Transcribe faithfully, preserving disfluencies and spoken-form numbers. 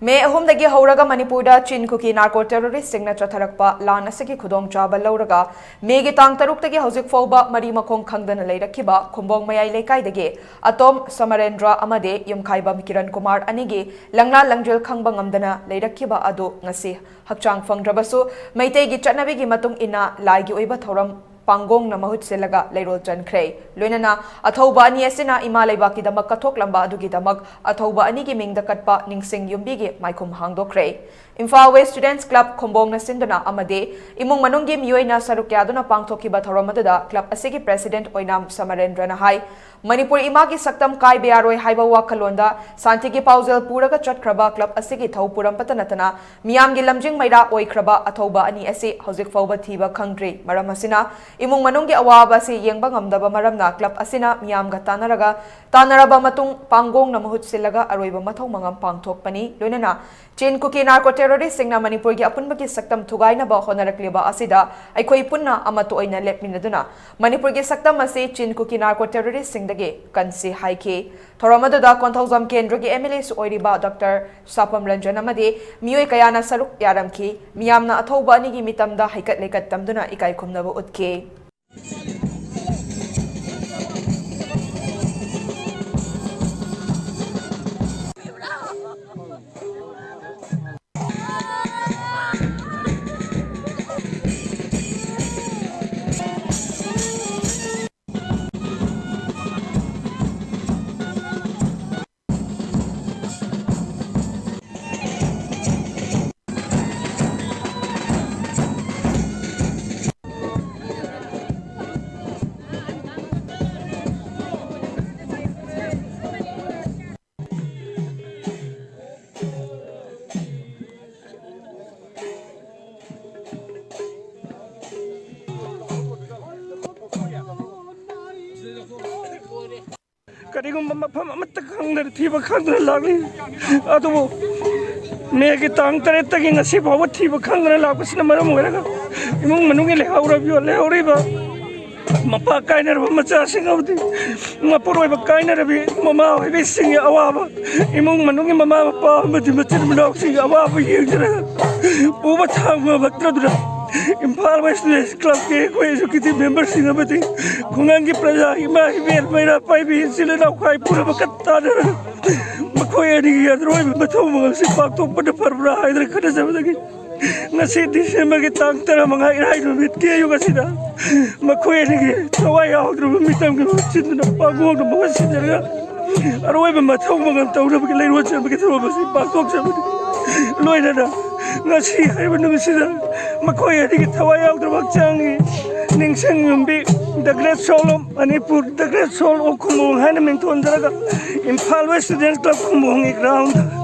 ꯃꯦ ꯑꯍꯨꯝꯗꯒꯤ ꯍꯧꯔꯒ ꯃꯅꯤꯄꯨꯔꯗ ꯆꯤꯟ ꯀꯨꯀꯤ ꯅꯥꯔꯀꯣ ꯇꯦꯔꯣꯔꯤꯁꯠꯁꯤꯡꯅ ꯆꯠꯊꯔꯛꯄ ꯂꯥꯟ ꯑꯁꯤꯒꯤ ꯈꯨꯗꯣꯡꯆꯥꯕ ꯂꯧꯔꯒ ꯃꯦꯒꯤ ꯇꯥꯡ ꯇꯔꯨꯛꯇꯒꯤ ꯍꯧꯖꯤꯛ ꯐꯥꯎꯕ ꯃꯔꯤ ꯃꯈꯣꯡ ꯈꯪꯗꯅ ꯂꯩꯔꯛꯈꯤꯕ ꯈꯨꯝꯕꯣꯡ ꯃꯌꯥꯏ ꯂꯩꯀꯥꯏꯗꯒꯤ ꯑꯇꯣꯝ ꯁꯃꯔꯦꯟꯗ꯭ꯔ ꯑꯃꯗꯤ ꯌꯨꯝꯈꯥꯏꯕꯝ ꯀꯤꯔꯟ ꯀꯨꯃꯥꯔ ꯑꯅꯤꯒꯤ ꯂꯪꯂꯥ ꯂꯪꯖꯦꯜ ꯈꯪꯕ ꯉꯝꯗꯅ ꯂꯩꯔꯛꯈꯤꯕ ꯑꯗꯨ ꯉꯁꯤ ꯍꯛꯆꯥꯡ ꯐꯪꯗ꯭ꯔꯕꯁꯨ ꯃꯩꯇꯩꯒꯤ ꯆꯠꯅꯕꯤꯒꯤ ꯃꯇꯨꯡ ꯏꯟꯅ ꯂꯥꯏꯒꯤ ꯑꯣꯏꯕ ꯊꯧꯔꯝ ꯄꯥꯡꯒꯣꯡꯅ ꯃꯍꯨꯠ ꯁꯤꯜꯂꯒ ꯂꯩꯔꯣꯜ ꯆꯟꯈ꯭ꯔꯦ꯫ ꯂꯣꯏꯅꯅ ꯑꯊꯧꯕ ꯑꯅꯤ ꯑꯁꯤꯅ ꯏꯃꯥ ꯂꯩꯕꯥꯛꯀꯤꯗꯃꯛ ꯀꯠꯊꯣꯛꯂꯝꯕ ꯑꯗꯨꯒꯤꯗꯃꯛ ꯑꯊꯧꯕ ꯑꯅꯤꯒꯤ ꯃꯤꯡꯗ ꯀꯠꯄ ꯅꯤꯡꯁꯤꯡ ꯌꯨꯝꯕꯤꯒꯤ ꯃꯥꯏꯈꯨꯝ ꯍꯥꯡꯗꯣꯛꯈ꯭ꯔꯦ꯫ ꯏꯝꯐꯥꯜ ꯋꯦꯁ ꯁ꯭ꯇꯨꯗꯦꯟꯠꯁ ꯀ꯭ꯂꯕ ꯈꯨꯝꯕꯣꯡꯅ ꯁꯤꯟꯗꯨꯅ ꯑꯃꯗꯤ ꯏꯃꯨꯡ ꯃꯅꯨꯡꯒꯤ ꯃꯤꯑꯣꯏꯅ ꯁꯔꯨꯛ ꯌꯥꯗꯨꯅ ꯄꯥꯡꯊꯣꯛꯈꯤꯕ ꯊꯧꯔꯝ ꯑꯗꯨꯗ ꯀ꯭ꯂꯕ ꯑꯁꯤꯒꯤ ꯄ꯭ꯔꯦꯁꯤꯗꯦꯟꯠ ꯑꯣꯏꯅꯥꯝ ꯁꯃꯔꯦꯟꯗ꯭ꯔꯅ ꯍꯥꯏ, ꯃꯅꯤꯄꯨꯔ ꯏꯃꯥꯒꯤ ꯁꯛꯇꯝ ꯀꯥꯏꯕ ꯌꯥꯔꯣꯏ ꯍꯥꯏꯕ ꯋꯥꯈꯜꯂꯣꯟꯗ ꯁꯥꯟꯇꯤꯒꯤ ꯄꯥꯎꯖꯦꯜ ꯄꯨꯔꯒ ꯆꯠꯈ꯭ꯔꯕ ꯀ꯭ꯂꯕ ꯑꯁꯤꯒꯤ ꯊꯧ ꯄꯨꯔꯝꯕꯇ ꯅꯠꯇꯅ ꯃꯤꯌꯥꯝꯒꯤ ꯂꯝꯖꯤꯡ ꯃꯩꯔꯥ ꯑꯣꯏꯈ꯭ꯔꯕ ꯑꯊꯧꯕ ꯑꯅꯤ ꯑꯁꯤ ꯍꯧꯖꯤꯛ ꯐꯥꯎꯕ ꯊꯤꯕ ꯈꯪꯗ꯭ꯔꯤ꯫ ꯃꯔꯝ ꯑꯁꯤꯅ ꯏꯃꯨꯡ ꯃꯅꯨꯡꯒꯤ ꯑꯋꯥꯕ ꯑꯁꯤ ꯌꯦꯡꯕ ꯉꯝꯗꯕ ꯃꯔꯝꯅ ꯀ꯭ꯂꯕ ꯑꯁꯤꯅ ꯃꯤꯌꯥꯝꯒ ꯇꯥꯟꯅꯔꯒ, ꯇꯥꯟꯅꯔꯕ ꯃꯇꯨꯡ ꯄꯥꯡꯒꯣꯡꯅ ꯃꯍꯨꯠ ꯁꯤꯜꯂꯒ ꯑꯔꯣꯏꯕ ꯃꯊꯧ ꯃꯉꯝ ꯄꯥꯡꯊꯣꯛꯄꯅꯤ꯫ ꯂꯣꯏꯅꯅ ꯆꯤꯟ ꯀꯨꯀꯤ ꯅꯥꯔꯀꯣ ꯇꯦꯔꯣꯔꯤꯁꯠꯁꯤꯡꯅ ꯃꯅꯤꯄꯨꯔꯒꯤ ꯑꯄꯨꯟꯕꯒꯤ ꯁꯛꯇꯝ ꯊꯨꯒꯥꯏꯅꯕ ꯍꯣꯠꯅꯔꯛꯂꯤꯕ ꯑꯁꯤꯗ ꯑꯩꯈꯣꯏ ꯄꯨꯟꯅ ꯑꯃꯠꯇ ꯑꯣꯏꯅ ꯂꯦꯞꯃꯤꯟꯅꯗꯨꯅ ꯃꯅꯤꯄꯨꯔꯒꯤ ꯁꯛꯇꯝ ꯑꯁꯤ ꯆꯤꯟ ꯀꯨꯀꯤ ꯅꯥꯔꯀꯣ ꯇꯦꯔꯣꯔꯤꯁꯠꯁꯤꯡꯗꯒꯤ ꯀꯟꯁꯤ ꯍꯥꯏꯈꯤ꯫ ꯊꯧꯔꯝ ꯑꯗꯨꯗ ꯀꯣꯟꯊꯧꯖꯝ ꯀꯦꯟꯗ꯭ꯔꯒꯤ ꯑꯦꯝ ꯑꯦꯜ ꯑꯦꯁꯨ ꯑꯣꯏꯔꯤꯕ ꯗꯣꯛꯇꯔ ꯁꯥꯄꯝ ꯔꯟꯖꯟ ꯑꯃꯗꯤ ꯃꯤꯑꯣꯏ ꯀꯌꯥꯅ ꯁꯔꯨꯛ ꯌꯥꯔꯝꯈꯤ꯫ ꯃꯤꯌꯥꯝꯅ ꯑꯊꯧꯕ ꯑꯅꯤꯒꯤ ꯃꯤꯇꯝꯗ ꯍꯩꯀꯠ ꯂꯩꯀꯠ ꯇꯝꯗꯨꯅ ꯏꯀꯥꯏ ꯈꯨꯝꯅꯕ ꯎꯠꯈꯤ꯫ ꯀꯔꯤꯒꯨꯝꯕ ꯃꯐꯝ ꯑꯃꯠꯇ ꯈꯪꯗꯅ, ꯊꯤꯕ ꯈꯪꯗꯅ ꯂꯥꯛꯂꯤ꯫ ꯑꯗꯨꯕꯨ ꯃꯦꯒꯤ ꯇꯥꯡ ꯇꯔꯦꯠꯇꯒꯤ ꯉꯁꯤ ꯐꯥꯎꯕ ꯊꯤꯕ ꯈꯪꯗꯅ ꯂꯥꯛꯄꯁꯤꯅ ꯃꯔꯝ ꯑꯣꯏꯔꯒ ꯏꯃꯨꯡ ꯃꯅꯨꯡꯒꯤ ꯂꯩꯍꯧꯔꯕ-, ꯂꯩꯍꯧꯔꯤꯕ ꯃꯄꯥ ꯀꯥꯏꯅꯔꯕ ꯃꯆꯥꯁꯤꯡ ꯑꯃꯗꯤ ꯃꯄꯨꯔꯣꯏꯕ ꯀꯥꯏꯅꯔꯕꯤ ꯃꯃꯥ ꯑꯣꯏꯕꯤꯁꯤꯡꯒꯤ ꯑꯋꯥꯕ, ꯏꯃꯨꯡ ꯃꯅꯨꯡꯒꯤ ꯃꯃꯥ ꯃꯄꯥ ꯑꯃꯗꯤ ꯃꯆꯤꯟ ꯃꯅꯥꯎꯁꯤꯡꯒꯤ ꯑꯋꯥꯕ ꯌꯦꯡꯗꯨꯅ ꯄꯨꯕ ꯊꯥꯡꯕ ꯉꯝꯂꯛꯇ꯭ꯔꯗꯨꯅ ꯏꯝꯐꯥꯜ ꯋꯦꯁ ꯁ꯭ꯇꯨꯗꯦꯟꯠꯁ ꯀ꯭ꯂꯕꯀꯤ ꯑꯩꯈꯣꯏ ꯑꯦꯖꯨꯀꯦꯇꯤꯚ ꯃꯦꯝꯕꯔꯁꯤꯡ ꯑꯃꯗꯤ ꯈꯨꯡꯒꯪꯒꯤ ꯄ꯭ꯔꯖꯥ, ꯏꯃꯥ ꯏꯕꯦꯜ ꯃꯩꯔꯥ ꯄꯥꯏꯕꯤ ꯏꯆꯤꯜ ꯏꯅꯥꯎ ꯈ꯭ꯋꯥꯏ ꯄꯨꯝꯅꯃꯛꯀ ꯇꯥꯟꯅꯔꯒ ꯃꯈꯣꯏ ꯑꯅꯤꯒꯤ ꯑꯔꯣꯏꯕ ꯃꯊꯧ ꯃꯉꯝꯁꯤ ꯄꯥꯡꯊꯣꯛꯄꯅ ꯐꯔꯕ꯭ꯔꯥ ꯍꯥꯏꯗꯅ ꯈꯟꯅꯖꯕꯗꯒꯤ ꯉꯁꯤ ꯗꯤꯁꯦꯝꯕꯔꯒꯤ ꯇꯥꯡ ꯇꯔꯥꯃꯉꯥ ꯏꯔꯥꯏ ꯅꯨꯃꯤꯠꯀꯤ ꯑꯌꯨꯛ ꯑꯁꯤꯗ ꯃꯈꯣꯏ ꯑꯅꯤꯒꯤ ꯊꯋꯥꯏ ꯌꯥꯎꯗ꯭ꯔꯕ ꯃꯤꯇꯝꯒꯤ ꯃꯍꯨꯠ ꯁꯤꯟꯗꯨꯅ ꯄꯥꯡꯒꯣꯡꯗ ꯃꯍꯨꯠ ꯁꯤꯟꯖꯔꯒ ꯑꯔꯣꯏꯕ ꯃꯊꯧ ꯃꯉꯝ ꯇꯧꯅꯕꯒꯤ ꯂꯩꯔꯣꯟ ꯆꯦꯟꯕꯒꯤ ꯊꯧꯔꯝ ꯑꯁꯤ ꯄꯥꯡꯊꯣꯛꯆꯕꯅꯤ꯫ ꯂꯣꯏꯅꯅ ꯉꯁꯤ ꯍꯥꯏꯔꯤꯕ ꯅꯨꯃꯤꯠꯁꯤꯗ ꯃꯈꯣꯏ ꯑꯅꯤꯒꯤ ꯊꯋꯥꯏ ꯌꯥꯎꯗ꯭ꯔꯕ ꯍꯛꯆꯥꯡꯒꯤ ꯅꯤꯡꯁꯤꯡ ꯌꯨꯝꯕꯤ The Great Soul of Manipur, The Great Soul of Khumbong ꯍꯥꯏꯅ ꯃꯤꯡꯊꯣꯟꯖꯔꯒ ꯏꯝꯐꯥꯜ ꯋꯦꯁ ꯁ꯭ꯇꯨꯗꯦꯟꯠꯁ ꯀ꯭ꯂꯕ ꯈꯨꯝꯕꯣꯡꯒꯤ ꯒ꯭ꯔꯥꯎꯟꯗ